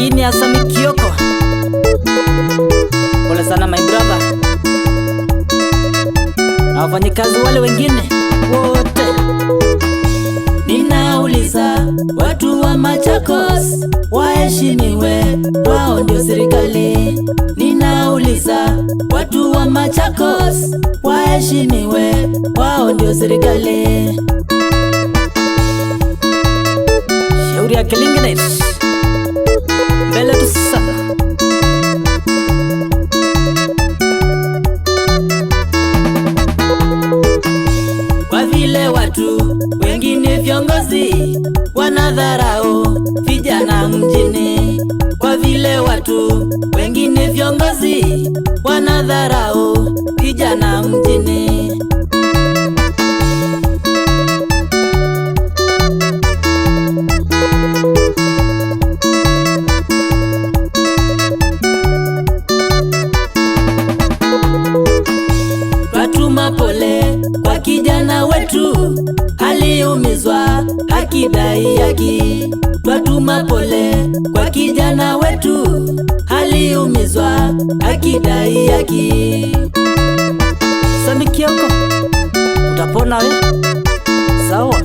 Hii ni Asami Kioko. Pole sana my brother na wafanyikazi wale wengine wote. Ninauliza watu wa Machakos waheshimiwe, wao ndio serikali. Ninauliza watu wa Machakos waheshimiwe, wao ndio serikali. Shauri ya Kilingi, mbele tu sana. Kwa vile watu wengine viongozi wanadharau vijana mjini, kwa vile watu wengine viongozi wanadharau vijana mjini. Twatuma pole kwa kijana wetu aliumizwa akidai haki. Twatuma pole kwa kijana wetu aliumizwa akidai haki. Sami Kioko, utapona we? Sawa.